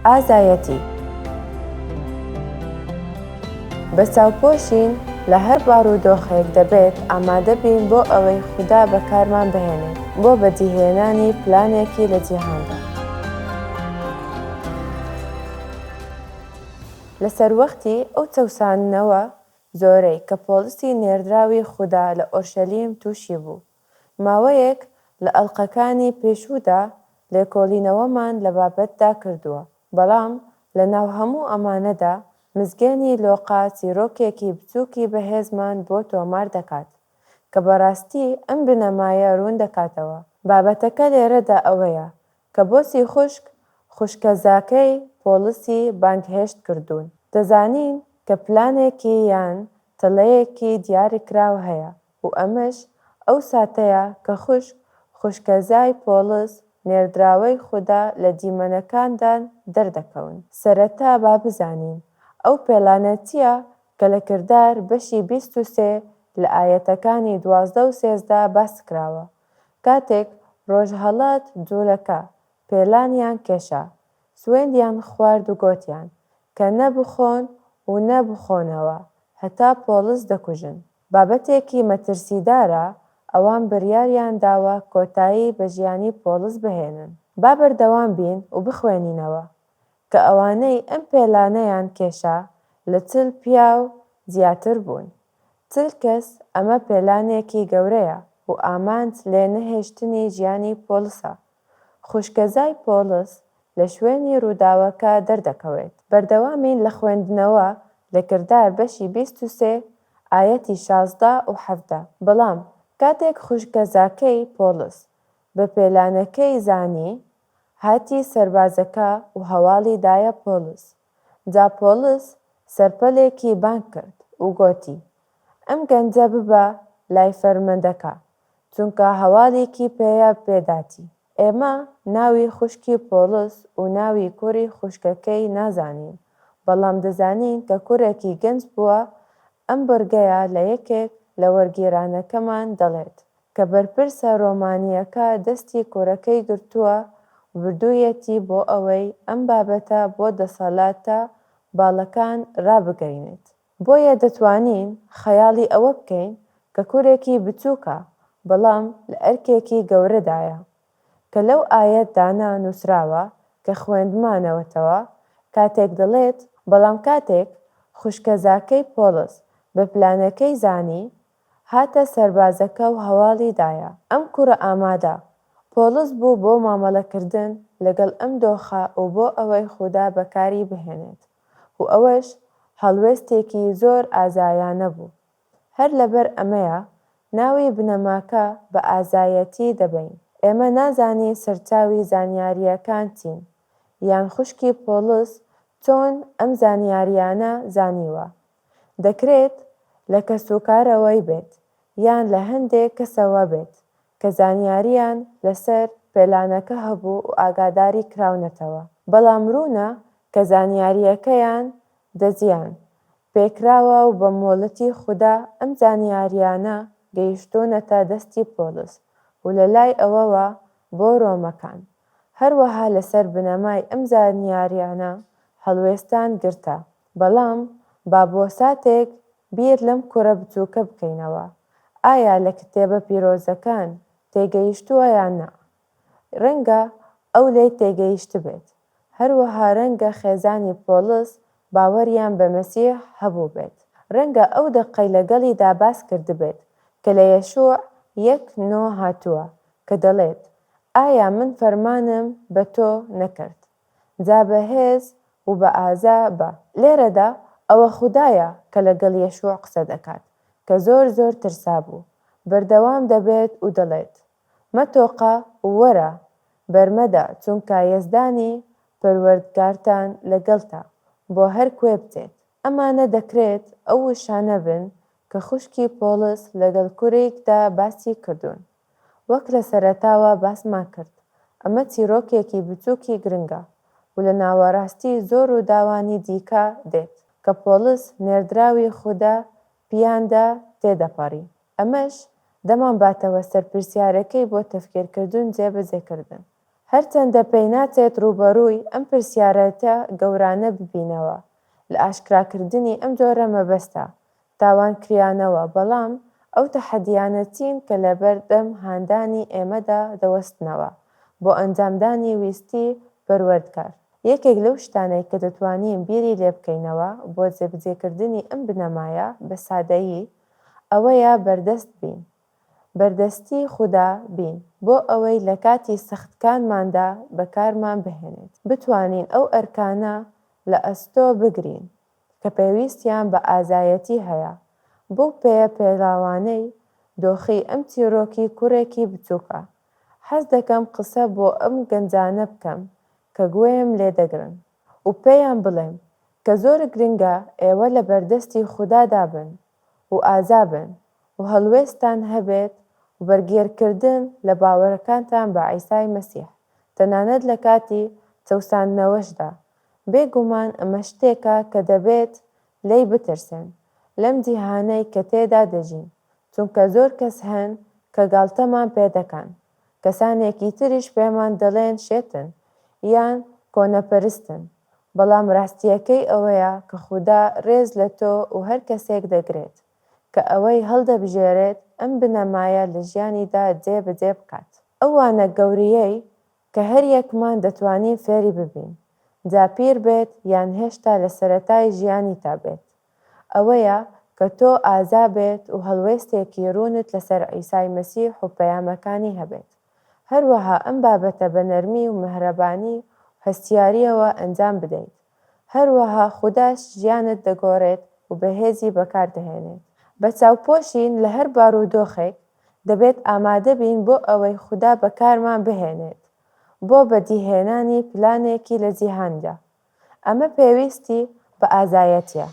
ئازایەتی. بە چاوپۆشین لە هەر بارودۆخێک دەبێت ئامادە بین بۆ ئەوەی خودا بەکارمان بهێنێت بۆ بەدیهێنانی پلانێکی لە جیهاندا. لە سەروەختی ئەو چەوساندنەوە زۆرەی کە پۆڵسی نێردراوی خودا لە ئۆرشەلیم تووشی بوو، ماوەیەک لە ئەڵقەکانی پێشوودا لێکۆڵینەوەمان لە بابەتدا کردووە، بەڵام لە ناو هەموو ئەمانەدا مزگێنی لۆقا چیرۆکێکی بچووکی بەهێزمان بۆ تۆمار دەکات کە بەڕاستی ئەم بنەمایە روون دەکاتەوە. بابەتەکە لێرەدا ئەوەیە کە بۆچی خوشک خوشکەزاکەی پۆڵسی بانگهێشت کردوون. دەزانین کە پلانێکی یان تەڵەیەکی دیاریکراو هەیە و ئەمەش ئەو ساتەیە کە خوشک خوشکەزای پۆڵس نێردراوەی خودا لە دیمەنەکاندان دەردەکەون. سەرەتا با بزانین ئەو پێلانە چییە کە لە کردار بەشی 23 لە ئایەتەکانی 12 و 13 باسکراوە کاتێک ڕۆژهەڵات جوولەکە پێلانیان کێشا، سوێندیان خوارد و گۆتیان کە نە بخۆن و نە بخۆنەوە هەتا پۆڵس دەکوژن. بابەتێکی مەترسیدارە، ئەوان بریاریان داوە کۆتایی بە ژیانی پۆڵس بهێنن. با بەردەوام بین و بخوێنینەوە کە ئەوانەی ئەم پێلانەیان کێشا لە 40 پیاو زیاتر بوون. 40 کەس ئەمە پێلانێکی گەورەیە و ئامانج لێ نەهێشتنی ژیانی پۆڵسە. خوشکەزای پۆڵس لە شوێنی ڕووداوەکە دەردەکەوێت. بەردەوامین لە خوێندنەوە لە کردار بەشی 23 ئایەتی 16 و 17. بەڵام کاتێک خوشکەزاکەی پۆڵس بە پێلانەکەی زانی، هاتی سەربازەکە و هەواڵی دایە پۆڵس. جا پۆڵس سەرپەلێکی بانگ کرد و گۆتی، ئەم گەنجە ببە لای فەرمەندەکە، چونکە هەواڵیکی پێیە پێداتی. ئێمە ناوی خوشکی پۆڵس و ناوی کوڕی خوشکەکەی نازانین، بەڵام دەزانین کە کوڕێکی گەنج بووە، ئەم بڕگەیە لە یەکێک لە وەرگێرانەکەمان دەڵێت کە بەرپرسە ڕۆمانییەکە دەستی کوڕەکەی گرتووە و بردوویەتی بۆ ئەوەی ئەم بابەتە بۆ دەسەڵاتە باڵەکان ڕابگەینێت. بۆیە دەتوانین خەیاڵی ئەوە بکەین کە کورێکی بچووکە بەڵام لە ئەرکێکی گەورەدایە کە لەو ئایەتدانە نووسراوە کە خوێندمانەوەتەوە کاتێک دەڵێت، بەڵام کاتێک خوشکەزاکەی پۆڵس بە پلانەکەی زانی هاتە سەربازەکە و هەواڵی دایە ئەم کوڕە ئامادە پۆڵس بوو بۆ مامەڵەکردن لەگەڵ ئەم دۆخە و بۆ ئەوەی خودا بەکاری بهێنێت و ئەوەش هەڵوێستێکی زۆر ئازایانە بوو. هەر لەبەر ئەمەیە ناوی بنەماکە بە ئازایەتی دەبەین. ئێمە نازانین سەرچاوی زانیارییەکان چین، یان خوشکی پۆڵس چۆن ئەم زانیارییانە زانیوە. دەکرێت لە کەسوکارەوەی بێت، یان لە هەندێک کەسەوە بێت کە زانیارییان لەسەر پێلانەکە هەبوو و ئاگاداری کراونەتەوە، بەڵام روونە کە زانیارییەکەیان دزیان پێکراوە و بە مۆڵەتی خودا ئەم زانیارییانە گەیشتوونەتە دەستی پۆڵس و لە لای ئەوەوە بۆ رۆمەکان. هەروەها لەسەر بنەمای ئەم زانیارییانە هەڵوێستان گرتە. بەڵام با بۆ ساتێک بیر لەم کوڕە بچووکە بکەینەوە، ئایا لە کتێبە پیرۆزەکان تێگەیشتووە یان نا؟ رەنگە ئەو لێی تێگەیشتبێت. هەروەها رەنگە خێزانی پۆڵس باوەریان بە مەسیح هەبووبێت. رەنگە ئەو دەقەی لەگەڵیدا باس کردبێت کە لە یەشوع یەک نۆ هاتووە کە دەڵێت، ئایا من فەرمانم بە تۆ نەکرد؟ جا بەهێز و بە ئازا بە. لێرەدا ئەوە خودایە کە لەگەڵ یەشوع قسە دەکات، کە زۆر زۆر ترسابوو. بەردەوام دەبێت و دەڵێت، مەتۆقە و وەرە، بەرمەدە، چونکە یەزدانی پەروەردگارتان لەگەڵتە بۆ هەر کوێ بچێت. ئەمانە دەکرێت ئەو وشانە بن کە خوشکی پۆڵس لەگەڵ کوریکدا باسی کردوون. وەک لە سەرەتاوە باسمان کرد، ئەمە چیرۆکێکی بچووکی گرنگە و لە ناوەڕاستی زۆر ڕووداوانی دیکە دێت کە پۆڵس نێردراوی خودا پییاندا تێدەپەڕی. ئەمەش دەمانباتەوە سەر پرسیارەکەی بۆ تەفکیرکردن جێبەجێکردن. هەرچەندە پێیناچێت ڕووبەڕووی ئەم پرسیارەتە گەورانە ببینەوە لە ئاشکراکردنی ئەم جۆرە مەبەستە تاوانکریانەوە، بەڵام ئەو تەحەدیانە چین کە لەبەردەم هاندانی ئێمەدا دەوەستنەوە بۆ ئەنجامدانی ویستی پەروەردگار؟ یەکێک لەو شتانەی کە دەتوانین بیری لێبکەینەوە بۆ جێبجێکردنی ئەم بنەمایە بە سادەیی ئەوەیە بەردەست بین بەردەستی خودا بین بۆ ئەوەی لە کاتی سەختکانماندا بەکارمان بهێنێت بتوانین ئەو ئەرکانە لە ئەستۆ بگرین کە پێویستیان بە ئازایەتی هەیە، بەو پێیە پێڵاوانەی دۆخی ئەم چیرۆکی کوڕێکی بچووکە. حەز دەکەم قسە بۆ ئەم گەنجانە بکەم کە گوێم لێ دەگرن و پێیان بڵێم کە زۆر گرنگە ئێوە لە بەردەستی خودادا بن و ئازا بن و هەڵوێستتان هەبێت و بەرگێرکردن لە باوەرەکانتان بە عیسای مەسیح تەنانەت لە کاتی چەوساندنەوەشدا بێ گومان ئەمە شتێکە کە دەبێت لێی بترسێن لەم جیهانەی کە تێدا دەژین، چونکە زۆر کەس هەن کە گاڵتەمان پێ دەکەن، کەسانێکی تریش پێمان دەڵێن شێتن یان کۆنەپەرستن، بەڵام ڕاستییەکەی ئەوەیە کە خودا ڕێز لە تۆ و هەر کەسێک دەگرێت کە ئەوەی هەڵدەبژێرێت ئەم بنەمایە لە ژیانیدا جێ بەجێ بکات. ئەو وانە گەورەیەی کە هەریەکمان دەتوانین فێری ببین، جا پیر بێت یان هێشتا لە سەرەتای ژیانیتا بێت، ئەوەیە کە تۆ ئازا بێت و هەڵوێستێکی ڕوونت لەسەر عیسای مەسیح و پەیامەکانی هەبێت. هەروەها ئەم بابەتە بە نەرمی و میهرەبانی و هەستیارییەوە ئەنجام بدەیت. هەروەها خوداش ژیانت دەگۆڕێت و بەهێزی بەکاردەهێنێت. بە چاوپۆشین لە هەر بارودۆخێک، دەبێت ئامادە بین بۆ ئەوەی خودا بەکارمان بهێنێت بۆ بەدیهێنانی پلانێکی لە جیهاندا. ئەمە پێویستی بە ئازایەتیە.